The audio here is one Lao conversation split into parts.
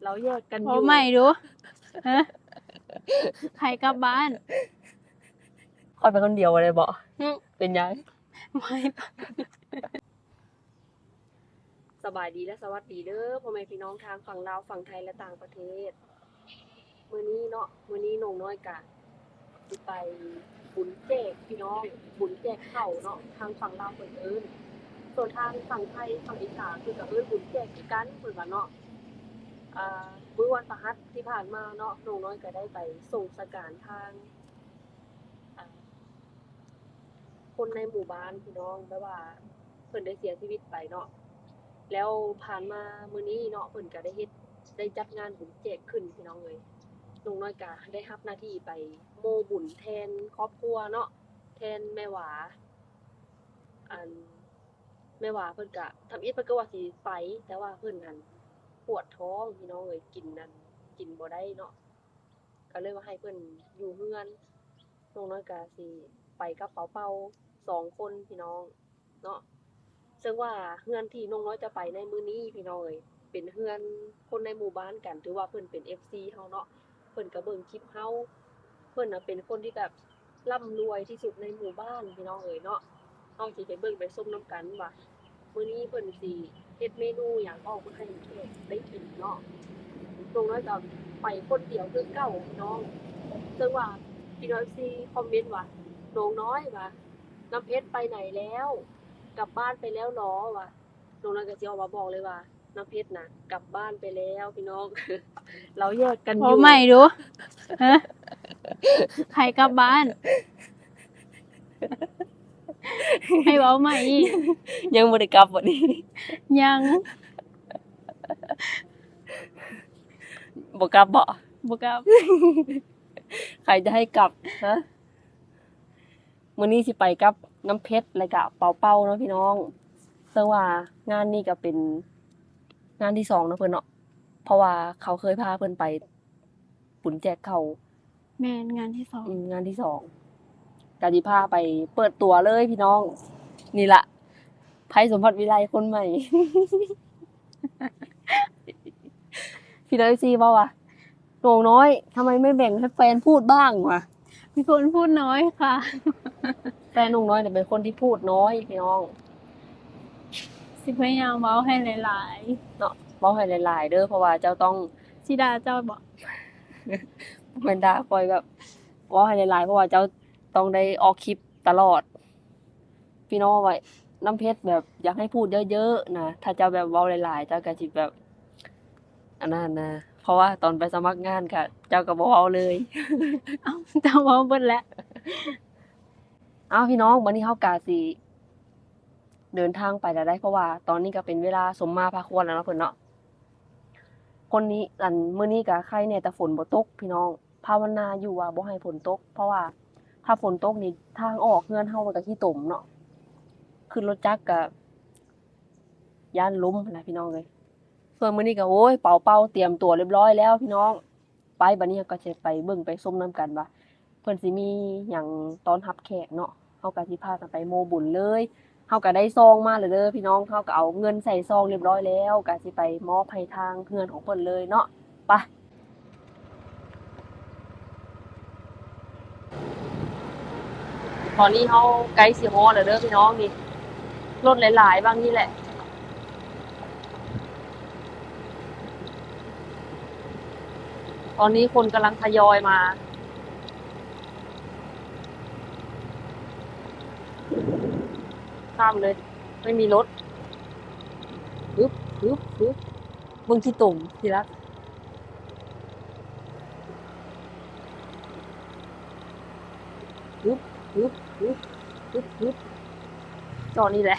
ເຮົາແຍກກັນຢູ່ ເວົ້າໃໝ່ດູ ຮະ ໃຜກັບບ້ານ? ຂ້ອຍໄປຄົນດຽວບໍ່ໄດ້ບໍ? ຫຶ ເປັນຫຍັງ? ບໍ່ໃຫ້ໄປ. ສະບາຍດີ ແລະ ສະຫວັດດີເດີ ພໍ່ແມ່ພີ່ນ້ອງທາງຝັ່ງລາວ, ຝັ່ງໄທ ແລະ ຕ່າງປະເທດ. ມື້ນີ້ເນາະ ມື້ນີ້ນ້ອງນ້ອຍກະຊິໄປບຸນແຈກພີ່ນ້ອງ, ບຸນແຈກເຂົ້າເນາະ ທາງຝັ່ງລາວເພິ່ນເອີ້ນ, ສ່ວນທາງຝັ່ງໄທ ຝັ່ງອີສານເພິ່ນກະເອີ້ນບຸນແຈກຄືກັນເພິ່ນວ່າເນາະ. ອາ ມື້ວັນພະຫັດທີ່ຜ່ານມາເນາະ ນ້ອງນ້ອຍກະໄດ້ໄປສົ່ງສະການທາງ ອາ ຄົນໃນໝູ່ບ້ານພີ່ນ້ອງ ແບບວ່າເພິ່ນໄດ້ເສຍຊີວິດໄປເນາະ. ແລ້ວຜ່ານມາມື້ນີ້ເນາະ ເພິ່ນກະໄດ້ເຮັດ ໄດ້ຈັດງານບຸນແຈກຂຶ້ນພີ່ນ້ອງເອີຍ. ນ້ອງນ້ອຍກະໄດ້ຮັບໜ້າທີ່ໄປໂມ້ບຸນແທນຄອບຄົວເນາະ ແທນແມ່ຫວາ. ອັນ ແມ່ຫວາເພິ່ນກະ ທຳອິດເພິ່ນກະວ່າຊິໄປ ແຕ່ວ່າເພິ່ນຫັ້ນປວດທ້ອງພີ່ນ້ອງເອີຍ ກິນນັ້ນ ກິນບໍ່ໄດ້ເນາະ. ກະເລີຍວ່າໃຫ້ເພິ່ນຢູ່ເຮືອນ, ນ້ອງນ້ອຍກະຊິໄປກັບເປົາເປົາສອງຄົນພີ່ນ້ອງເນາະ. ເຊິ່ງວ່າເຮືອນທີ່ນ້ອງນ້ອຍຈະໄປໃນມື້ນີ້ພີ່ນ້ອງເອີຍ ເປັນເຮືອນຄົນໃນໝູ່ບ້ານກັນ, ຖືວ່າເພິ່ນເປັນເອັຟຊີເຮົາເນາະ, ເພິ່ນກະເບິ່ງຄລິບເຮົາ. ເພິ່ນນະເປັນຄົນທີ່ແບບ ລ່ຳລວຍທີ່ສຸດໃນໝູ່ບ້ານພີ່ນ້ອງເອີຍເນາະ. ເຮົາຊິໄປເບິ່ງໄປຊົມນຳກັນວ່າ ມື້ນີ້ເພິ່ນຊິເຮັດເມນູຫຍັງອອກມາໃຫ້ແຂກໄດ້ກິນເນາະ. ນ້ອງນ້ອຍກະໄປຄົນດຽວຄືເກົ່າພີ່ນ້ອງ. ເຊິ່ງວ່າພີ່ນ້ອງເອັຟຊີຄອມເມັນວ່າ ນ້ອງນ້ອຍວ່າ ນ້ຳເພັດໄປໃນແລ້ວ? ກັບບ້ານໄປແລ້ວເນາະວ່າ. ນ້ອງນ້ອຍກະຊິອອກມາບອກເລີຍວ່າ ນ້ຳເພັດນະກັບບ້ານໄປແລ້ວພີ່ນ້ອງ. ລາວແຍກກັນຢູ່ ເວົ້າໃໝ່ດູ ຮະ ໃຜກັບບ້ານ? ໃຫ້ເວົ້າໃໝ່ອີກ. ຍັງບໍ່ໄດ້ກັບບໍນີ້? ຍັງ. ບໍ່ກັບບໍ? ບໍ່ກັບ. ໃຜຈະໃຫ້ກັບ ຮະ? ມື້ນີ້ຊິໄປກັບນ້ຳເພັດ ແລະກະເປົາເປົາເນາະພີ່ນ້ອງ. ເຊິ່ງວ່າງານນີ້ກະເປັນງານທີສອງເນາະເພິ່ນເນາະ, ເພາະວ່າເຂົາເຄີຍພາເພິ່ນໄປບຸນແຈກເຂົ້າ. ແມ່ນ ງານທີສອງ. ອືມ ງານທີສອງ ກະຊິພາໄປເປີດຕົວເລີຍພີ່ນ້ອງ. ນີ້ລະ ໄພສົມພັດວິໄລຄົນໃໝ່. ພີ່ນ້ອງເອັຟຊີເວົ້າວ່າ ນ້ອງນ້ອຍ ທຳໄມໄມ່ແບ່ງໃຫ້ແຟນພູດບ້າງວະ? ເປັນຄົນພູດນ້ອຍຄ່ະ. ແຟນນ້ອງນ້ອຍເປັນຄົນທີ່ພູດນ້ອຍພີ່ນ້ອງ. ຊິພະຍາຍາມເວົ້າໃຫ້ຫຼາຍໆ ເນາະ, ເວົ້າໃຫ້ຫຼາຍໆເດີ ເພາະວ່າເຈົ້າຕ້ອງ ຊິດ່າເຈົ້າບໍ? ບໍ່ແມ່ນດ່າ ຂ້ອຍແບບເວົ້າໃຫ້ຫຼາຍໆ ເພາະວ່າເຈົ້າຕ້ອງໄດ້ອອກຄລິບຕະຫຼອດ. ພີ່ນ້ອງວ່າ ນ້ຳເພັດແບບຢາກໃຫ້ພູດເຍີະໆນະ, ຖ້າເຈົ້າແບບເວົ້າຫຼາຍໆ ເຈົ້າກະຊິແບບ ອັນນັ້ນນະ, ເພາະວ່າຕອນໄປສະໝັກງານກະ ເຈົ້າກະບໍ່ເວົ້າເລີຍ. ເອົ້າ ເຈົ້າເວົ້າເບິດແລ້ວ. ເອົ້າ ພີ່ນ້ອງ ບາດນີ້ເຮົາກະຊິເດີນທາງໄປແລ້ວໃດ໋ ເພາະວ່າຕອນນີ້ກະເປັນເວລາສົມມາພາຄວນແລ້ວເນາະເພິ່ນເນາະ. ຄົນນີ້ ອັນ ມື້ນີ້ກະໄຄແດ່ ແຕ່ຝົນບໍ່ຕົກພີ່ນ້ອງ. ພາວະນາຢູ່ວ່າບໍ່ໃຫ້ຝົນຕົກ ເພາະວ່າຖ້າຝົນຕົກນີ້ ທາງອອກເຮືອນເຮົາມັນກະຂີ້ຕົມເນາະ, ຂຶ້ນລົດຈັກກະຢ້ານລົ້ມຫັ້ນນະພີ່ນ້ອງເອີຍ. ສ່ວນມື້ນີ້ກະ ໂອ້ຍ ເປົາເປົາຕຽມຕົວຮຽບຮ້ອຍແລ້ວພີ່ນ້ອງ. ໄປ ບາດນີ້ເຮົາກະຊິໄປເບິ່ງໄປຊົມນຳກັນວ່າ ເພິ່ນຊິມີຫຍັງຕ້ອນຮັບແຂກເນາະ. ເຮົາກະຊິພາກັນໄປໂມ້ບຸນເລີຍ. ເຮົາກະໄດ້ຊອງມາແລ້ວເດີພີ່ນ້ອງ, ເຮົາກະເອົາເງິນໃສ່ຊອງຮຽບຮ້ອຍແລ້ວ ກະຊິໄປມອບໃຫ້ທາງເຮືອນຂອງເພິ່ນເລີຍເນາະ. ໄປ ຕອນນີ້ເຮົາໃກ້ຊິຮອດແລ້ວເດີພີ່ນ້ອງ. ນີ້ ລົດຫຼາຍໆ ບາງນີ້ແຫຼະ. ຕອນນີ້ຄົນກຳລັງທະຍອຍມາ ຂ້າມເລີຍ ໄມ່ມີລົດ. ຮຶບ ຮຶບ ຮຶບ ເບິ່ງຂີ້ຕົມທີ່ລັກ. ຮຶບ ຮຶບ ຮຶບ ຮຶບ ຮຶບ ຈອດນີ້ແຫຼະ.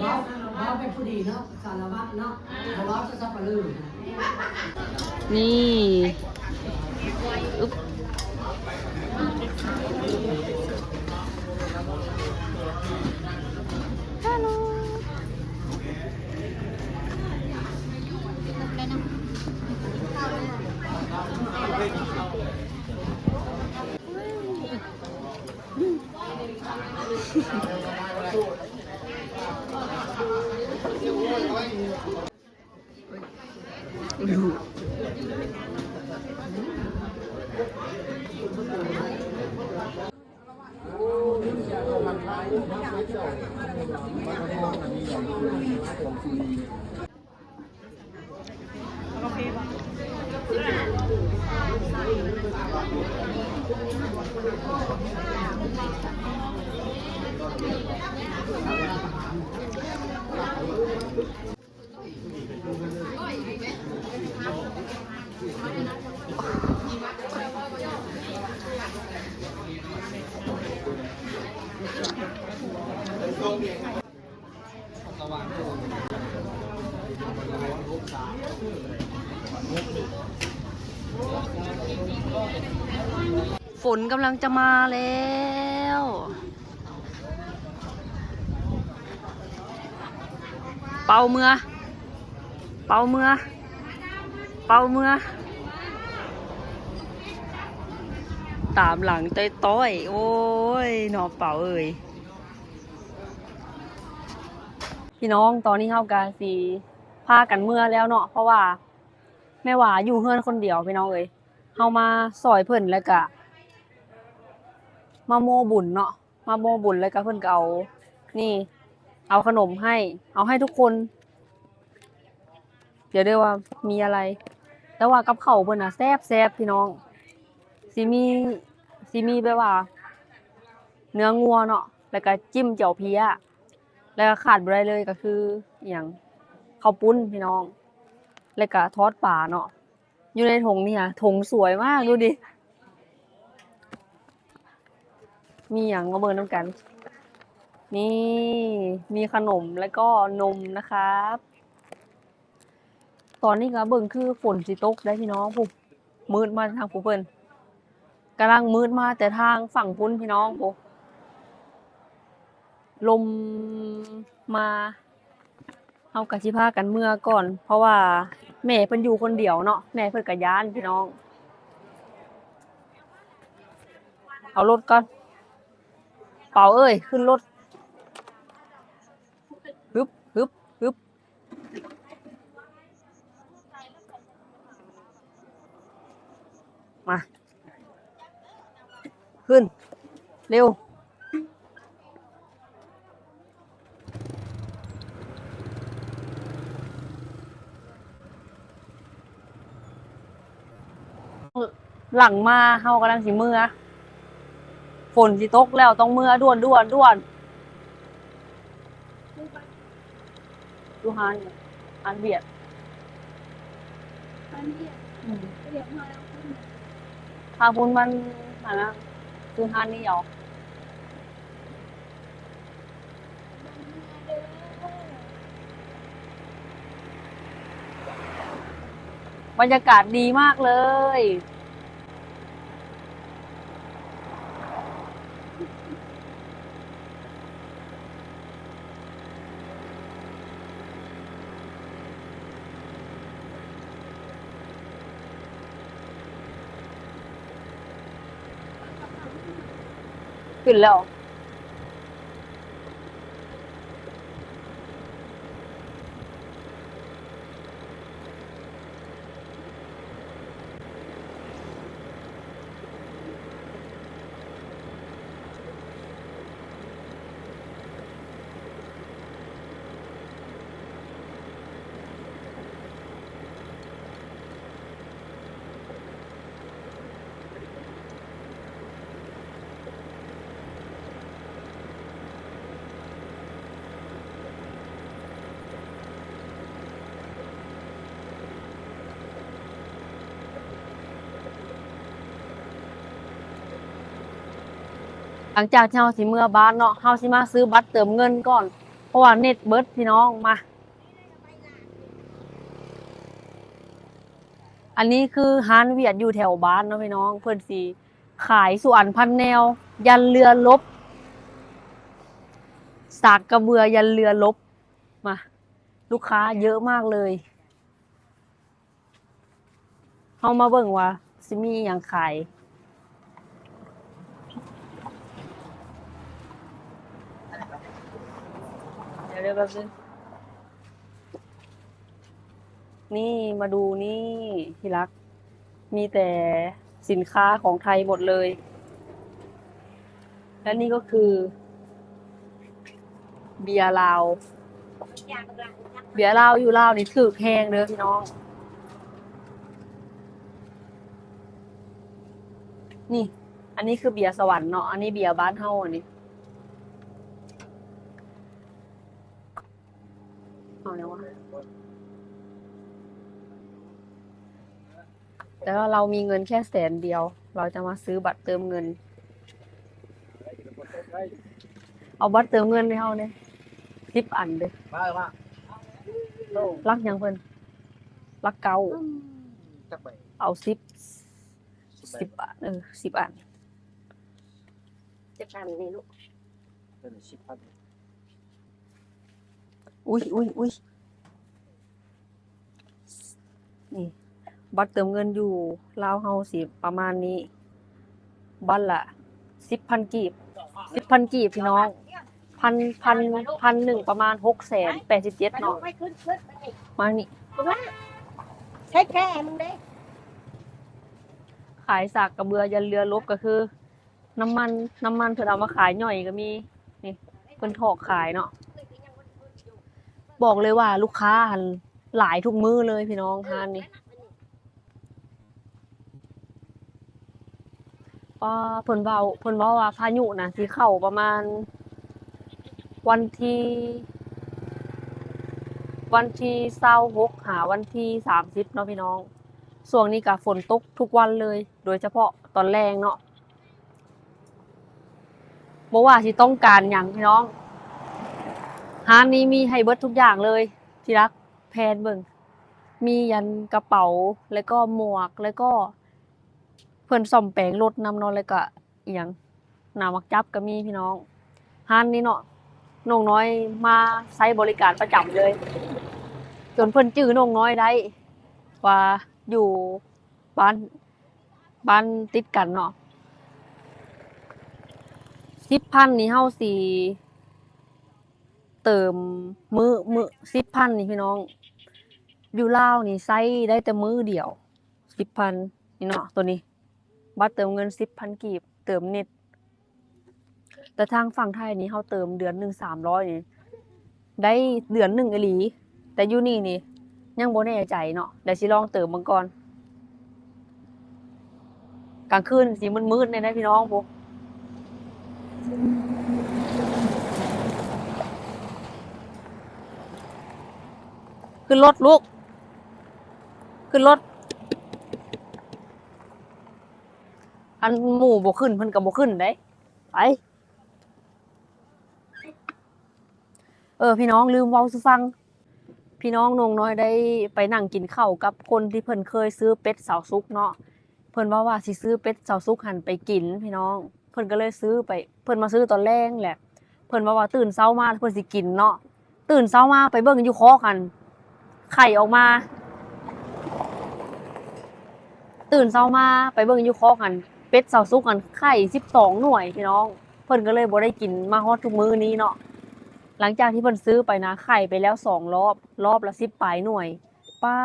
ເວົ້າ ເວົ້າເປັນຜູ້ດີເນາະ ສາລະວັດເນາະ ບໍ່ເວົ້າຊະສັບປະເລີ. ນີ້ ອຶບ ຮາໂລ. ອ ฝนกำลังจะมาแล้ว เป่าเมือ เป่าเมือ เป่าเมือ ตามหลังต้อยๆ โอ้ย เนาะ เป่าเอ้ย พี่น้อง ตอนนี้เฮากะสิพากันเมือแล้วเนาะ เพราะว่าแม่หวาอยู่เฮือนคนเดียว พี่น้องเอ้ย เฮามาซอยเพิ่น แล้วกะมาโมบุญเนาะ มาโมบุญ แล้วกะเพิ่นกะเอา นี่ เอาขนมให้ เอาให้ทุกคน เดี๋ยวเด้อว่ามีอะไร แต่ว่ากับข้าวเพิ่นน่ะแซ่บๆ พี่น้อง สิมี สิมีแบบว่า เนื้องัวเนาะ แล้วกะจิ้มแจ่วเพี้ย แล้วกะขาดบ่ได้เลยกะคืออิหยัง ข้าวปุ้นพี่น้อง แล้วกะทอดปลาเนาะ อยู่ในถงนี่หะ ถงสวยมาก ดูดิ มีหยังมาเบิ่งนำกัน นี่ มีขนมแล้วก็นมนะครับ ตอนนี้กะเบิ่งคือฝนสิตกได้พี่น้อง พุ้น มืดมาทางพุ้น เพิ่นกำลังมืดมาแต่ทางฝั่งพุ้นพี่น้อง พุ้น ลมมา เฮากะสิพากันเมือก่อน เพราะว่าแม่เพิ่นอยู่คนเดียวเนาะ แม่เพิ่นกะย้านพี่น้อง เอารถก่อน เป่าเอ้ย ขึ้นรถ ฮึบ ฮึบ ฮึบ มา ขึ้น เร็ว หลังมา เฮากำลังสิเมือ ฝนสิตกแล้ว ต้องเมือด่วนๆ ด่วน อยู่ร้าน ร้านเวียด ร้านเวียด อืม เวียดมาแล้ว ทางพุ้นมัน อันนั้น คือร้านนี้เหรอ บรรยากาศดีมากเลย ขึ้นแล้ว หลังจากที่เฮาสิเมือบ้านเนาะ เฮาสิมาซื้อบัตรเติมเงินก่อน เพราะว่าเน็ตเบิดพี่น้อง มา อันนี้คือร้านเวียดอยู่แถวบ้านเนาะพี่น้อง เพิ่นสิขายสุอันพันแนว ยันเรือรบ สากกระเบือยันเรือรบ มา ลูกค้าเยอะมากเลย เฮามาเบิ่งว่าสิมีอิหยังขาย เดี๋ยวๆ แป๊บนึง ນີ້ ມາດູນີ້ ທີ່ລັກ ມີແຕ່ສິນຄ້າຂອງໄທໝົດເລີຍ ແລະນີ້ກໍຄືເບຍລາວ ເບຍລາວຢູ່ລາວນີ້ຖືກແຮງເດີພີ່ນ້ອງ. ນີ້ ອັນນີ້ຄືເບຍສະຫວັນເນາະ ອັນນີ້ເບຍບ້ານເຮົາ ອັນນີ້ ເອົາແລ້ວວະ ແຕ່ວ່າເຮົາມີເງິນແຄ່ແສນດຽວ ເຮົາຈະມາຊື້ບັດເຕີມເງິນ ເອົາບັດເຕີມເງິນໃຫ້ເຮົາແດ່ ສິບອັນເດີ້ ມາ ມາ ຫຼັກຫຍັງເພິ່ນ ຫຼັກເກົ້າ ອືມ ຈັກໃບ ເອົາສິບ ສິບອັນ ເອີ ສິບອັນ ຈັກອັນນີ້ລູກ ເອີ ສິບອັນ ອຸ້ຍ ອຸ້ຍ ອຸ້ຍ ນີ້ ບັດເຕີມເງິນຢູ່ລາວເຮົາຊິປະມານນີ້ ບັດລະສິບພັນກີບ ສິບພັນກີບພີ່ນ້ອງ ພັນ ພັນ ພັນໜຶ່ງປະມານຫົກແສນແປດສິບເຈັດເນາະ ມານີ້ ໃຊ້ແກ້ໃຫ້ມັນເດ້ ຂາຍສາກກະເບືອຢັນເຫຼືອລົບ ກໍຄື ນ້ຳມັນ ນ້ຳມັນເພິ່ນເອົາມາຂາຍຍ່ອຍກໍມີ ນີ້ ເພິ່ນຖອກຂາຍເນາະ ບອກເລີຍວ່າລູກຄ້າຫັ້ນຫຼາຍທຸກມື້ເລີຍພີ່ນ້ອງ ຮ້ານນີ້ ປ້າ ເພິ່ນເວົ້າ ເພິ່ນເວົ້າວ່າພາຍຸນະຊິເຂົ້າປະມານວັນທີ ວັນທີຊາວຫົກ ຫາວັນທີສາມສິບເນາະພີ່ນ້ອງ ຊ່ວງນີ້ກະຝົນຕົກທຸກວັນເລີຍ ໂດຍສະເພາະຕອນແລງເນາະ. ບໍ່ວ່າຊິຕ້ອງການຫຍັງພີ່ນ້ອງ ຮ້ານນີ້ມີໃຫ້ເບິດທຸກຢ່າງເລີຍ ທີ່ລັກແພນເບິ່ງ ມີຢັນກະເປົາ ແລ້ວກໍໝວກ ແລ້ວກໍເພິ່ນສ້ອມແປງລົດນຳເນາະ ແລ້ວກະອີ່ຫຍັງ ໜາວໝາກຈັບກໍມີພີ່ນ້ອງ ຮ້ານນີ້ເນາະ ນ້ອງນ້ອຍມາໃຊ້ບໍລິການປະຈຳເລີຍ ຈົນເພິ່ນຈື່ນ້ອງນ້ອຍໄດ້ວ່າຢູ່ ບ້ານ ບ້ານຕິດກັນເນາະ ສິບພັນນີ້ເຮົາຊິເຕີມມື້ ມື້ ສິບພັນນີ້ພີ່ນ້ອງ ຢູ່ລາວນີ້ໃຊ້ໄດ້ແຕ່ມື້ດຽວ ສິບພັນນີ້ເນາະ ໂຕນີ້ ບັດເຕີມເງິນສິບພັນກີບ ເຕີມເນັດ ແຕ່ທາງຝັ່ງໄທນີ້ເຮົາເຕີມເດືອນໜຶ່ງສາມຮ້ອຍນີ້ ໄດ້ເດືອນໜຶ່ງອີ່ຫຼີ ແຕ່ຢູ່ນີ້ນີ້ຍັງບໍ່ແນ່ໃຈເນາະ ດຽວຊິລອງເຕີມເບິ່ງກ່ອນ ກາງຄືນຊິມືດໆແດ່ເດີພີ່ນ້ອງ ພຸ້ນ ຂຶ້ນລົດລູກ ຂຶ້ນລົດ ຄັນໝູ່ບໍ່ຂຶ້ນ ເພິ່ນກໍບໍ່ຂຶ້ນເດ້ ໄປ ເອີ ພີ່ນ້ອງ ລືມເວົ້າສູ່ຟັງ ພີ່ນ້ອງ ນ້ອງນ້ອຍໄດ້ໄປນັ່ງກິນເຂົ້າກັບຄົນທີ່ເພິ່ນເຄີຍຊື້ເປັດເສົາສຸກເນາະ ເພິ່ນເວົ້າວ່າຊິຊື້ເປັດເສົາສຸກຫັ້ນໄປກິນ ພີ່ນ້ອງ ເພິ່ນກໍເລີຍຊື້ໄປ ເພິ່ນມາຊື້ຕອນແລງແຫຼະ ເພິ່ນເວົ້າວ່າຕື່ນເຊົ້າມາແລ້ວເພິ່ນຊິກິນເນາະ ຕື່ນເຊົ້າມາໄປເບິ່ງຢູ່ຄອກຫັ້ນ ໄຂ່ອອກມາ ຕື່ນເຊົ້າມາໄປເບິ່ງຢູ່ຄອກຫັ້ນ ເປັດເສົາສຸກຫັ້ນໄຂ່ສິບສອງໜ່ວຍ ພີ່ນ້ອງ ເພິ່ນກໍເລີຍບໍ່ໄດ້ກິນມາຮອດທຸກມື້ນີ້ເນາະ ຫຼັງຈາກທີ່ເພິ່ນຊື້ໄປນະ ໄຂ່ໄປແລ້ວສອງລອບ ລອບລະສິບປາຍໜ່ວຍ ປ້າ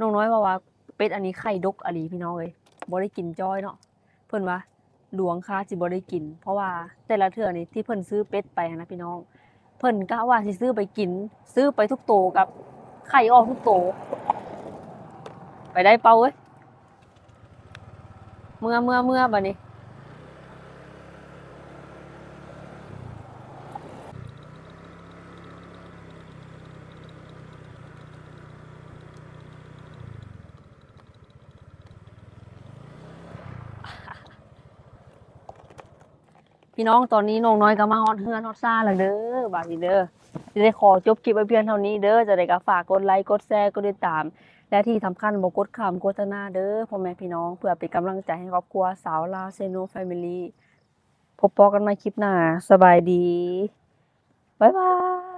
ນ້ອງນ້ອຍເວົ້າວ່າເປັດອັນນີ້ໄຂ່ດົກອີ່ຫຼີ ພີ່ນ້ອງເອີຍ ບໍ່ໄດ້ກິນຈ້ອຍເນາະ ເພິ່ນວ່າດວງຄາດຊິບໍ່ໄດ້ກິນ ເພາະວ່າແຕ່ລະເທື່ອນີ້ທີ່ເພິ່ນຊື້ເປັດໄປຫັ້ນນະພີ່ນ້ອງ ເພິ່ນກະວ່າຊິຊື້ໄປກິນ ຊື້ໄປທຸກໂຕ ກັບໄຂ່ອອກທຸກໂຕ ໄປໄດ້ເປົ່າເອີຍ ເມືອ ເມືອ ເມືອ ບາດນີ້. ພີ່ນ້ອງ ຕອນນີ້ນ້ອງນ້ອຍກໍມາຮອດເຮືອນຮອດຊານແລ້ວເດີ ບາດນີ້ເດີ ຊິໄດ້ຂໍຈົບຄລິບໄວ້ພຽງເທົ່ານີ້ເດີ ຈັ່ງໃດກໍຝາກກົດໄລ ກົດແຊ ກົດຕິດຕາມ ແລະ ທີ່ສຳຄັນບໍ່ກົດຂ້າມໂຄສະນາເດີ ພໍ່ແມ່ພີ່ນ້ອງ ເພື່ອເປັນກຳລັງໃຈໃຫ້ຄອບຄົວຊາວລາວເຊໂນແຟມິລີ ພົບພໍ້ກັນໃໝ່ຄລິບໜ້າ ສະບາຍດີ ບາຍບາຍ.